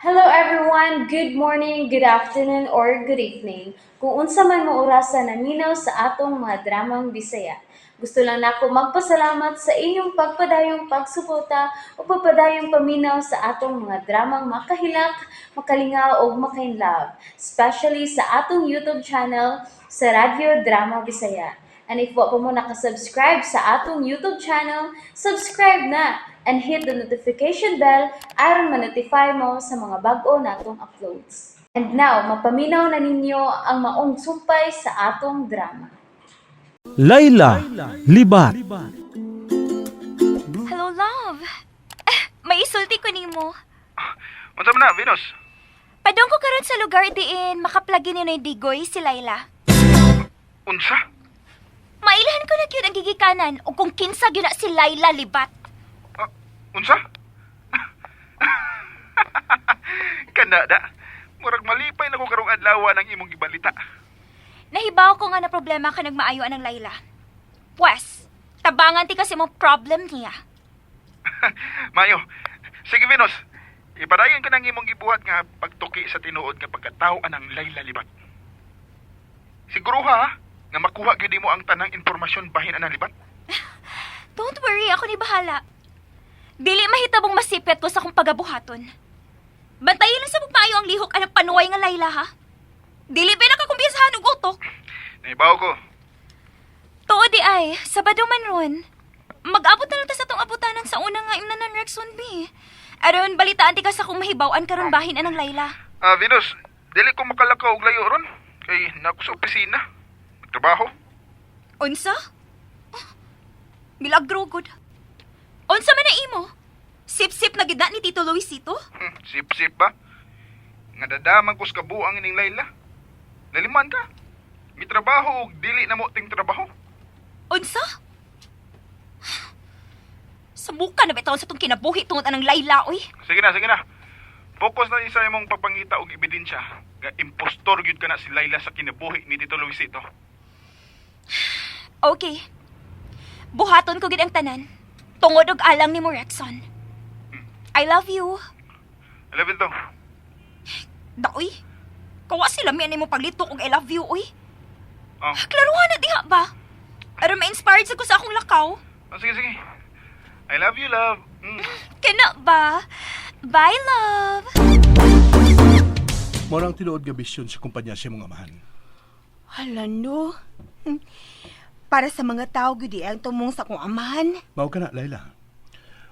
Hello everyone! Good morning, good afternoon, or good evening. Kung unsa man mo orasa naminaw sa atong mga dramang Bisaya. Gusto lang nako magpasalamat sa inyong pagpadayong pagsuporta o pagpadayong paminaw sa atong mga dramang makahilak, makalingaw ug makainlove, especially sa atong YouTube channel sa Radyo Drama Bisaya. And if wa pa mo nakasubscribe sa atong YouTube channel, subscribe na and hit the notification bell aron ma-notify mo sa mga bag-o natong uploads. And now, mapaminaw na ninyo ang maong sumpay sa atong drama. Layla Libat. Hello, love. Eh, may isulti ko nimo. Unsa man na, Venus? Padong ko karon sa lugar diin makaplagi ni Digoy si Layla. Unsa? Mailhan ko na gyud ang gigikanan o kung kinsa gyud na si Layla Libat. Ah, unsa? Kana da. Murag malipay na ko karong adlaw ng imong gibalita. Nahibaw ko nga na problema ka nagmaayo anang Layla. Pwes, tabangan ti kasi mong problem niya. Mayo. Sige, Venus. Ipadayon ka ng imong gibuhat nga pagtuki sa tinuod nga pagkatao anang Layla Libat. Siguro ha, nga makuha gyud mo ang tanang impormasyon bahin anang Libat. Don't worry, ako ni bahala. Dili mahitabong masipet ko sa akong pagabuhaton. Bantayin lang sa maayo ang lihok anang panuway nga Layla ha. Dili ba nakakumpiyasahan og utok? Naibaw ko. Tuod di ay, Sabado man ron. Mag-abot na lang ta sa tong abutanan sa una nga imnanan Rexon B. Aron balitaan ti ka sa kung mahibaw-an karon bahin anang Layla. Ah, Venus, dili ko makalakaw og layo ron kay nako sa opisina. Trabaho. Unsa? Oh, milagro gud. Unsa man na imo? Sip-sip na gid na ni Tito Luisito? Sip-sip ba? Nga dadaman ko sa kabuang ining Layla. Naliman ka. May trabaho og dili na mo ting trabaho. Unsa? Sabuka na bitaw sa tong kinabuhi tungod anang Layla oy. Sige na, sige na. Focus na sa imong pagpangita og ebidensya nga impostor gyud ka na si Layla sa kinabuhi ni Tito Luisito. Okay. Buhaton ko gid ang tanan. Tungod og alang ni mo Rexon. I love you. I love you too. Daoy. Kawa sila mi mo paglitok og I love you oy. Oh. Klaruhan na diha ba? Aron ma-inspired sa ko sa akong lakaw. Oh, sige, sige. I love you, love. Kana ba? Bye, love. Mao ang tinuod nga bisyon sa kumpanya sa imong amahan. Hala no. Para sa mga tao gyud ang tumong sa akong amahan. Mao ka na, Layla.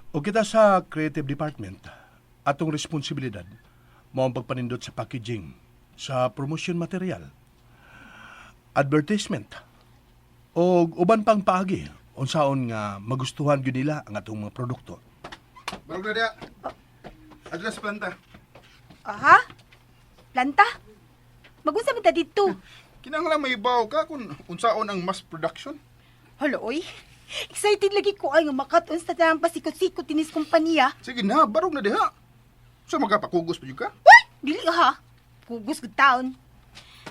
O kita sa creative department, atong responsibilidad mao ang pagpanindot sa packaging, sa promotion material, advertisement, o uban pang paagi unsaon nga magustuhan gyud nila ang atong mga produkto. Barog na diya. Adla sa planta. Aha? Planta? Magunsa man ta dito? Kinahanglan may baw ka kung unsaon ang mass production. Hala oy. Excited lagi ko ay nga makat-on sa tanang pasikot-sikot dinis kompanya. Sige na, barog na diha. Sa magapakugos pa jud ka? Uy, dili ha. Kugos gud taon.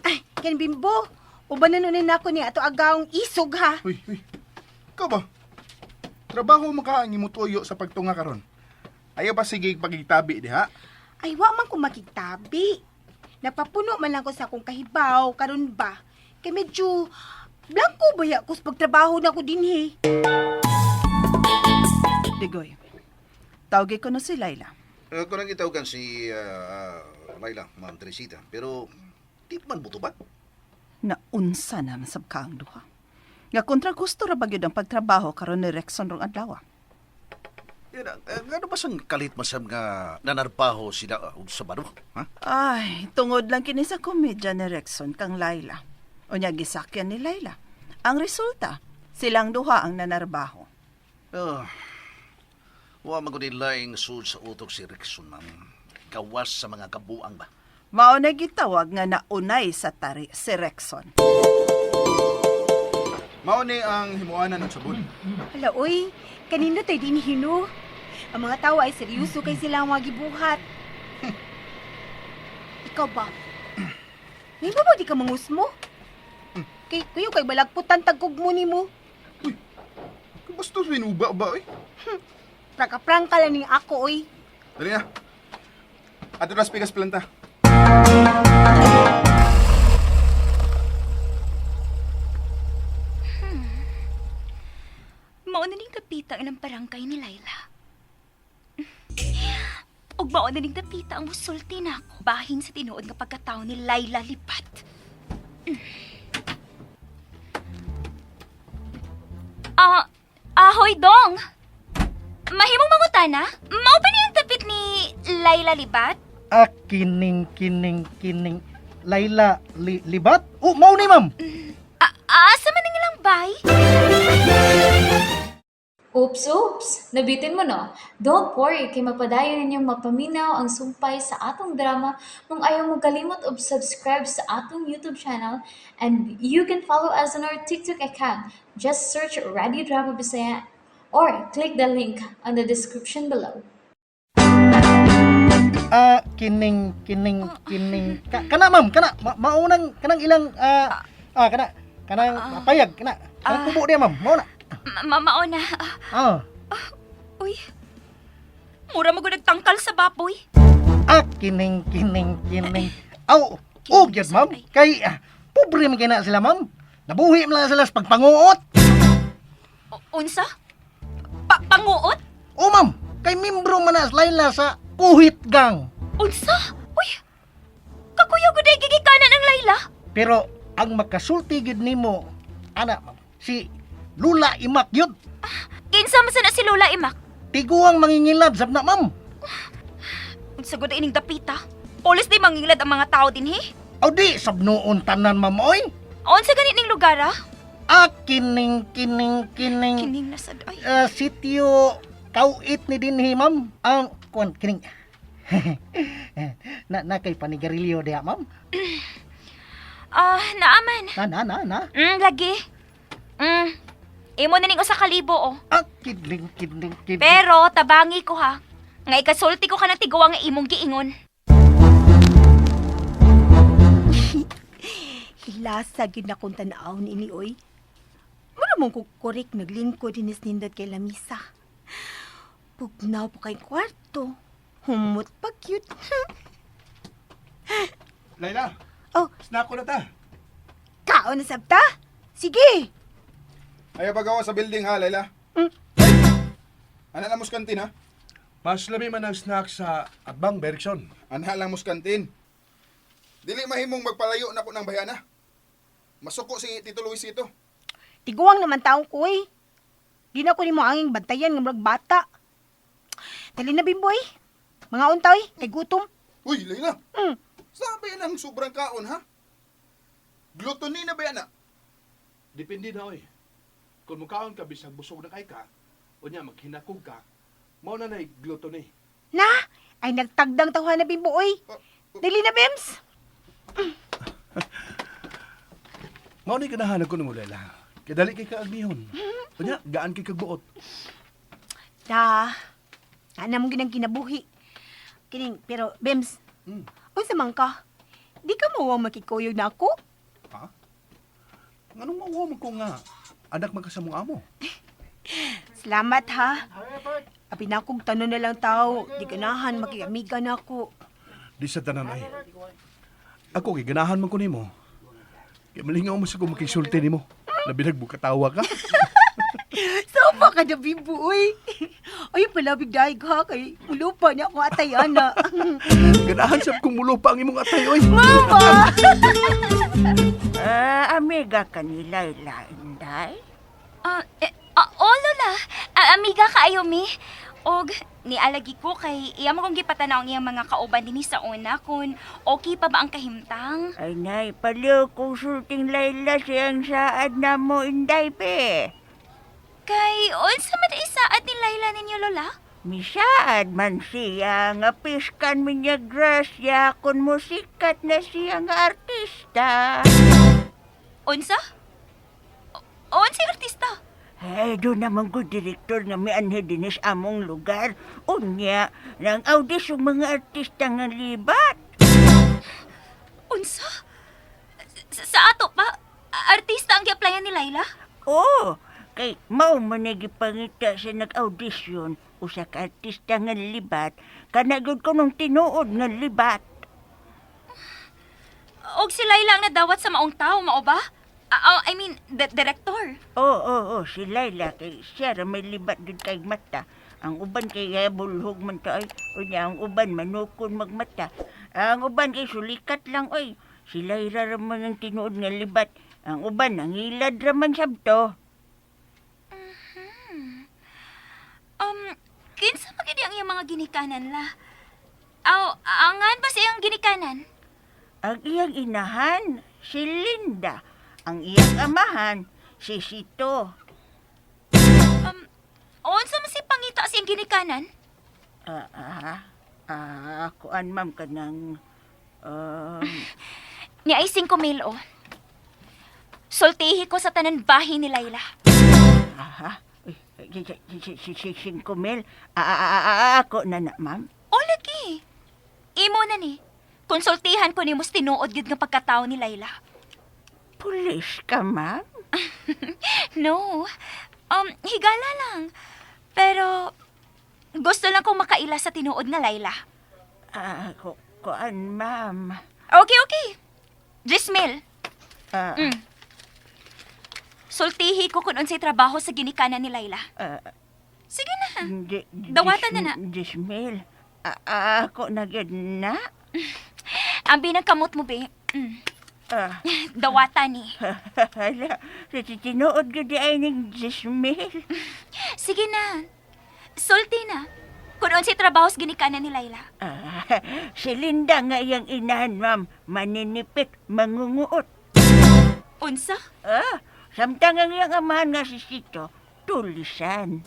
Ay, ken bimbo. Uban na nun nako ni ato agawng isog ha. Uy, uy. Ikaw ba? Trabaho mo ka ang imutuyo sa pagtunga karon. Ayaw ba sige pagitabi diha? Ay, wa man ko makigtabi. Napapuno man lang ko sa akong kahibaw, karon ba? Kay medyo blanco ba ya ko sa pagtrabaho na ko dinhi. Digoy. Tawgi ko na si Layla. Kung nang gitawagan si Laila, Ma'am Teresita, pero di pa man buto ba? Naunsa na masab ka ang duha. Nga kontra gusto ra ba gyud ang pagtrabaho karon ni Rexon rong adlaw. Yan, ngano ba sang kalit masam nga nanarpaho sila og Sabado? Ha? Ay, tungod lang kini sa komedya ni Rexon kang Layla. Unya gisakyan ni Layla. Ang resulta, silang duha ang nanarbaho. Wa man gud laing sud sa utok si Rexon, ma'am. Gawas sa mga kabuang ba? Mao na gitawag nga naunay sa tari si Rexon. Mao ni ang himuanan ng sabon. Hala oy, kanino tay dinhi no? Ang mga tao ay seryoso kay sila ang mga gibuhat. Ikaw ba? May ba di ka mangusmo? Kay kuyo kay balagputan tagkog mo nimo. Basta sinuba ba eh? Prangka-prangka lang ning ako oy. Dali na. Ato Las Vegas planta. Mao na ning dapita ang ilang barangay ni Laila. Ug mao na ning dapita ang musulti nako bahin sa tinuod nga pagkatao ni Laila Lipat. Ah, ahoy dong. Mahimong mangutana? Mao pa ni ang dapit ni Laila Libat? Ah, kining, kining, kining. Laila Libat? Oh, mao ni ma'am. Ah, asa man ang ilang bay? Oops, oops! Nabitin mo no? Don't worry, kay mapadayon ninyong mapaminaw ang sumpay sa atong drama kung ayaw mo kalimot og subscribe sa atong YouTube channel, and you can follow us on our TikTok account. Just search Radio Drama Bisaya or click the link on the description below. Ah, kining, kining, kining. Kana ma'am, kana. Maunang, kanang ilang, kana. Kanang payag, kana. Kanang kubo niya ma'am, mao na. Mao na. Ah. Uy. Mura mo gud nagtangkal sa baboy. Ah, kining, kining, kining. Aw, oh, gyud ma'am. Kay, pobre man kay na sila ma'am. Nabuhi man lang sila sa pagpanguot. Unsa? Panguot? Oh ma'am, kay membro man na si Laila sa Kuhit Gang. Unsa? Uy! Kakuyaw gud ay gigikanan ang Laila. Pero ang makasulti gyud nimo, ana ma'am, si Lula Imak yun. Kinsa man sana si Lola Imak? Tiguang mangingilab sab na ma'am. Unsa gud ay ining dapita? Pulis di mangingilad ang mga tao dinhi. Aw di sab noon tanan ma'am oy. Unsa gani ning lugar ah? Ah, kining kining kining. Kining nasad ay. Sitio Kauit ni dinhi ma'am. Ang kuan kining. Na na kay panigarilyo diha ma'am. Ah, naaman. Na na na na. Lagi. Imo na ning usa ka libo oh. Ah, kining kining kining. Pero tabangi ko ha. Nga ikasulti ko kanang tiguang nga imong giingon. Hilasa gyud na kong tan-aw ni ini oy. Mura mong kukurik naglingkod dinis nindot kay lamisa. Pugnaw po kay kwarto. Humot pa cute. Laila, Oh, snack ko na ta. kaon na sabta? Sige. Ayaw pagawa sa building ha, Laila. Mm. Ay! Ana lang muskantin ha? Mas lami man ang snack sa Atbang Bergson. Ana lang muskantin. Dili mahimong magpalayo na ko ng bayana. Masuko si Tito Luisito. Tiguang naman taong ko eh. Di na ko nimo anging bantayan nga murag bata. Dali na bimboy. Mga unta oy, kay gutom. Uy, Laila. Mm. Sabi ng sobrang kaon ha? Gluttony na ba yan ah? Depende na oy. Kung mukaon ka bisag busog na kay ka, unya maghinakog ka, mao na nay gluttony. Na, ay nagtagdang tawhan na bimbo oy. Dali na Bims. Mao ni ganahan ko nimo Laila. Kay dali kay kaagnihon. Unya gaan kay kagbuot. Da. Ana mong ginang kinabuhi. Kining, pero Bims. Unsa man ka? Di ka mo makikuyog na ako? Ha? Nganong mauwa man ko nga anak man ka sa mong amo? Salamat ha. Abi na akong tanon na lang tao. Di ganahan makiamiga na ako. Di sa tanan ay. Ako kay ganahan man ko nimo. Kay malingaw mo sa kung makisulti nimo. Labi nagbukatawa ka. Sama ka na, Bimbo, uy. Ay, palabig daig ha, kay mulupa niya akong atay, ana. Ganahan sab kong mulupa ang imong atay oy. Mama! Ah, amiga ka ni Laila, Inday? Oh, Lola. Ah, amiga kaayo mi. Og nialagi ko kay iya mo kong gipatanaw ang iyang mga kauban dinhi sa una kung okay pa ba ang kahimtang. Ay, nay, paliw konsulting Laila siyang saad na mo, Inday, pe. Kay unsa man isaad ni Laila ninyo Lola? Misaad man siya nga piskan mi niya grasya kung musikat na siya nga artista. Unsa? Unsa yung artista? Ay, doon naman ko direktor nga may anhe dinis among lugar. Unya, nang audisyong mga artista nga libat. Unsa? Sa ato pa? Artista ang gi-applyan ni Laila? Oo, kay mao man na gipangita sa nag-audition. Usa ka artista nga libat, kana gyud kunong tinuod nga libat. Og si Laila ang nadawat sa maong tao, mao ba? Ah, oh, I mean, director. Oo, oo, oo, si Laila kay siya ra may libat gyud kay mata. Ang uban kay bulhog man ta ay. Unya ang uban manukon magmata. Ang uban kay sulikat lang oy. Si Laila ra man ang tinuod nga libat. Ang uban nangilad ra man sabto. Kinsa man gid ang iyang mga ginikanan la? Aw, angan ba sa iyang ginikanan? Ang iyang inahan, si Linda. Ang iyang amahan, si Sito. Unsa man si pangita sa iyang ginikanan? Ah, ah, ah, kuan ma'am kanang Ni ay 5,000 oh. Sultihi ko sa tanan bahin ni Laila. Aha. Uy, 5,000. Ah, ah, ah, ah, ako na na, ma'am. O lagi. Imo na ni. Konsultihan ko nimo sa tinuod gyud nga pagkatao ni Laila. Pulis ka, ma'am? No. Higala lang. Pero gusto lang kong makaila sa tinuod nga Laila. Ah, kuan, ma'am. Okay. 10,000. Ah, Sultihi ko kung unsay trabaho sa ginikanan ni Laila. ah, Sige na. Dawatan na na. 10,000. Ah, ah, ako na gyud na. Ang binagkamot mo, be. Ah, Dawatan ni. hala, tinuod gyud di ay ning 10,000. Sige na. Sulti na. Kung unsay trabaho sa ginikanan ni Laila. Ah, si Linda nga iyang inahan, ma'am. Maninipit, mangunguot. Unsa? Ah, samtang ang iyang amahan nga si Sito, tulisan.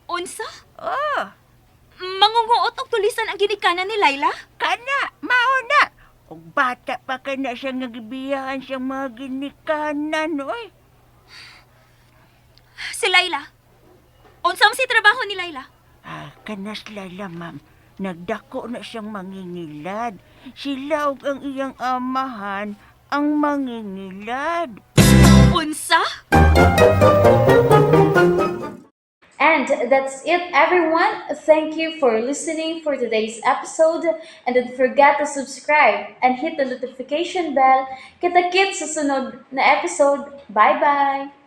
Unsa? Oh, Mangunguot og tulisan ang ginikanan ni Laila? kana, mao na. Og bata pa kana siya nga gibiyahan siyang mga ginikanan, oy. Si Laila. Unsa man si trabaho ni Laila? Ah, kanas Laila, ma'am. Nagdako na siyang mangingilad. Sila og ang iyang amahan ang mangingilad. Unsa? And that's it, everyone. Thank you for listening for today's episode. And don't forget to subscribe and hit the notification bell. Kita-kits sa sunod na episode. Bye-bye!